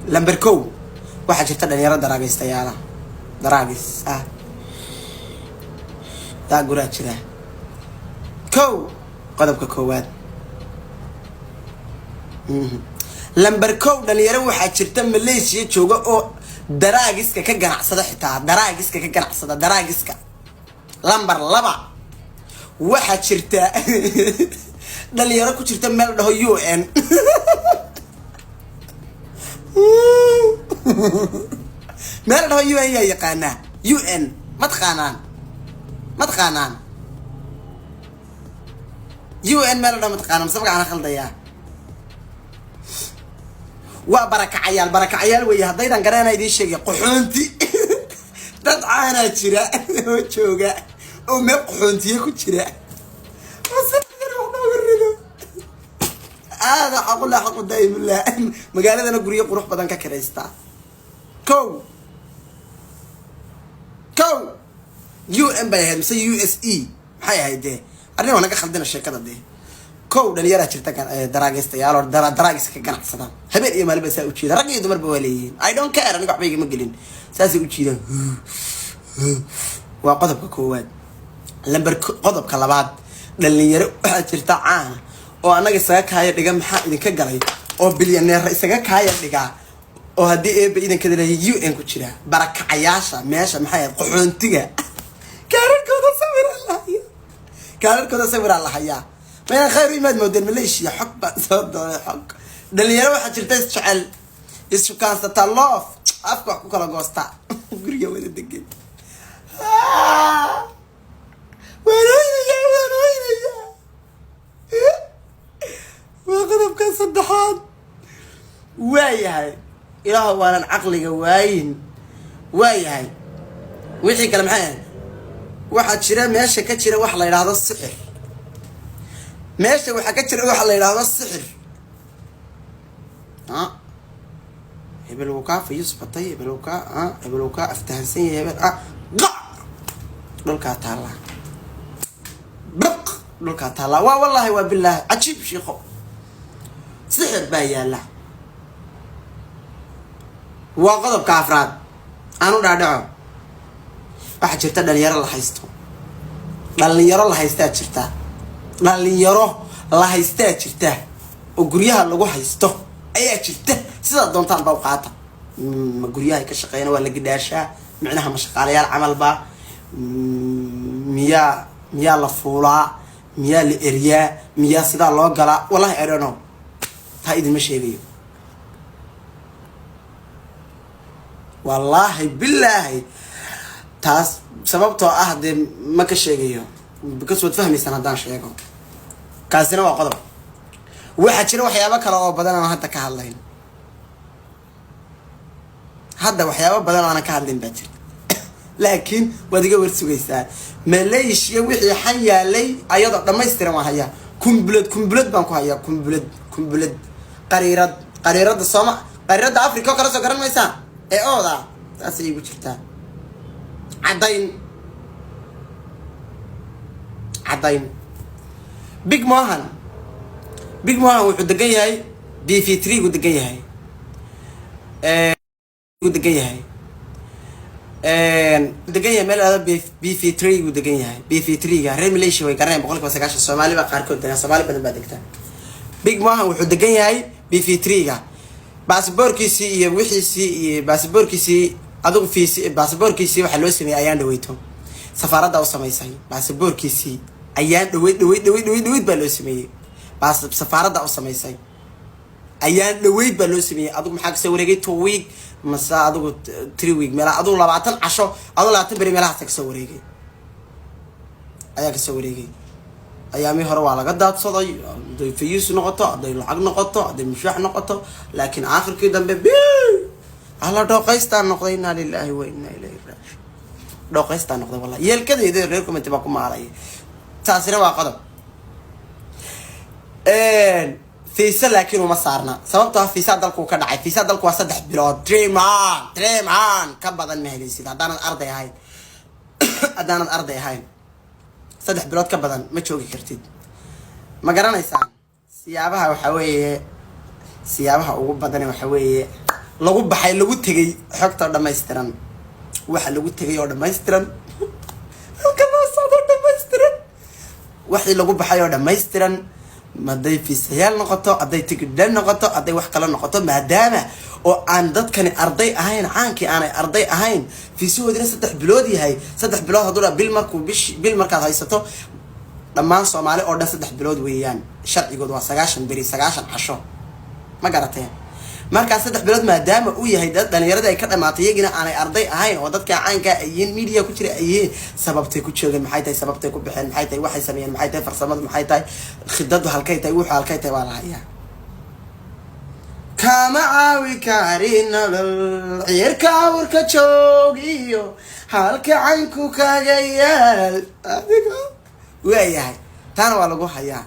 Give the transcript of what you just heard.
Number 1, waxaa jirta dhalinyaro daraagaystayaala, daraagis ah, daaguraa jira. Kow, qodobka koowaad. Number 1, dhalinyaro waxaa jirta Malaysia jooga oo daraagiska ka ganacsada, xitaa daraagiska ka ganacsada, daraagiska. Number 2, waxaa jirta dhalinyaro ku jirta meel dhaho UN, meel dhaho UN. Yaa yaqaanaa UN? Ma taqaanaan? Ma taqaanaan UN meel dhaho? Ma taqaanaan mise magacaan khaldayaa? Waa barakacayaal, barakacayaal weeye. Haddaydan garanana idiin sheegay, qaxoonti. Dad caanaa jira oo jooga oo meel qaxoontiye ku jira. Rido aada xaqula xaqu daa'imullah, magaaladana guryo qurux badan ka kiraystaa. Kow, kow, UN bay ahayd mise USE maxay ahayd? Dee arrin waa naga khaldina sheekada. Dee kow, dhalinyaraa jirta daraagaystayaal oo daraagiska ka ganacsada. Habeen iyo maalin ba saa ujeeda, rag iyo dumarba waa leeyihiin. I don't care, aniga waxba igama gelin, saasay ujeedaan. Waa qodobka koowaad. Lamber qodobka labaad, dhalinyaro waxaa jirta caana oo annaga isaga kaaya dhiga. Maxaa idinka galay? Oo bilyaneera isaga kaaya dhigaa oo haddii eeba idankada leeyahay UN ku jira, barakacayaasha meesha maxay ahayd, qaxoontiga. Kaararkooda sawiraa la hayaa, kaararkooda sawiraa la hayaa. Mayna khayr u imaad moodeen Malaysia? Xog baan soo doonay, xog. Dhalinyaro waxaa jirta isjecel, isshukaansataa, loof afka wax ku kala goosta, guriga wada degan. Waan oynayaa, waan oynayaa. Waa qodobka saddexaad. Waayahay, ilaah waanan caqliga waayin. Waayahay, wixii kale maxay ahayd? Waxaa jira meesha ka jira waxa la yidhaahdo sixir. Meesha waxaa ka jira waxa la yidhaahdo sixir. A hebel wuu kaa fayus batay, hebel wuu kaa, hebel wuu kaa aftahansan yahay, hebel a qac dhulkaa taallaa, biq dhulkaa taallaa. Waa wallahi, waa bilaahi, cajiib shiiko, sixir baa yaalla. Waa qodobka afraad. Aan u dhaadhaco. Waxaa jirta dhalinyaro la haysto, dhalinyaro la haystaa jirta, dhalinyaro la haystaa jirta oo guryaha lagu haysto ayaa jirta. Sidaa doontaan ba u qaata. Ma guryahay ka shaqeeyana? Waa la gidhaashaa micnaha, ma shaqaalayaal camal baa? Miyaa la fuulaa? Miyaa la eriyaa? Miyaa sidaa loo galaa? Wallahi, I don't know, taa idinma sheegayo. Wallaahi bilaahi, taas sababtoo ah dee ma ka sheegayo, because waad fahmaysaan haddaan sheego. Kaasina waa qodob. Waxaa jira waxyaabo kale oo badan aan hadda ka hadlayn. Hadda waxyaabo badan oo aanan ka hadlayn baa jirta, laakiin waad iga warsugaysaa. Malaysia wixii xan yaalay ayadoo dhammaystiran waan hayaa. Kumbulad kumbulad baan ku hayaa, kumbulad kumbulad, qariirad, qariirada sooma, qariirada Africa oo kala soo garan maysaan ee ooda, saasay igu jirtaa. Caddayn, caddayn. Big Mohan, Big Mohan wuxuu degan yahay BV 3 gu degan yahay, gu degan yahay, degan yahay meel aada BV 3 gu degan yahay. BV 3 ga reer Malaysia way garanayan, 90%. Soomaali baa qaarkood degan, Soomaali badan baa degta. Big Mohan wuxuu degan yahay BV 3 ga. Basaboorkiisii iyo wixiisii iyo basaboorkiisii, adigu fiisi basaboorkiisii waxaa loo sameeyey ayaan dhaweyto, safaaradda u samaysay. Basaboorkiisii ayaan dhaweyd, dhaweyd, dhaweyd, dhaweyd, dhaweyd baa loo sameeyey. Bas safaaradda u samaysay, ayaan dhaweyd baa loo sameeyey. Adigu maxaa kasoo wareegay? 2 week mase adigu 3 week meelaha, adigu 20 casho, adigu 20 beri meelahaasa kasoo wareegay, ayaa kasoo wareegay. Ayaamii hore waa laga daadsaday, hadday fayus noqoto, hadday lacag noqoto, hadday mushaax noqoto, laakiin aakhirkii dambe b alla dhooqaystaa noqday. Inaa lilaahi wa inaa ilayhi raajiun. Dhooqaystaa noqday wallahi. Yeelkadayda reer commenti baa ku maalaya. Taasina waa qodob. Fiisa laakiin uma saarna, sababtoo ah fiisaa dalku ka dhacay. Fiisaa dalku waa 3 bilood, 3 month, 3 month ka badan ma helaysid haddaanad arday ahayn. Haddaanad arday ahayn, 3 bilood ka badan ma joogi kartid. Ma garanaysaan siyaabaha? Waxa weeye siyaabaha ugu badan waxa weeye Lagu baxay, lagu tegay, xogta oo dhammaystiran, waxa lagu tegay oo dhammaystiran, halka loo socdo dhammaystiran, waxii lagu baxay oo dhammaystiran, hadday fiisayaal noqoto, hadday tigidha noqoto, hadday wax kale noqoto, maadaama oo aan dadkani arday ahayn, caankii aanay arday ahayn, fiisahoodina 3 bilood yahay. 3 bilood hadduu dha, bil markuu bish bil markaad haysato, dhammaan Soomaali oo dhan 3 bilood weeyaan sharcigood, waa 90 beri, 90 casho, ma garateen? Markaa 3 bilood maadaama uu yahay, dad dhalinyaradii ay ka dhamaatay, iyagina aanay arday ahayn oo dadka caanka ay yihiin, media ku jira ay yihiin, sababtay ku joogeen maxay tahay? Sababtay ku baxeen maxay tahay? Waxay sameeyeen maxay tahay? Farsamadu maxay tahay? Khidadu halkay tahay? Wuxuu halkay tahay waa la hayaa. Kama caawi kari nolol ciirka awrka joogiyo halka caynku kaga yaal adigo waayahay, taana waa lagu hayaa.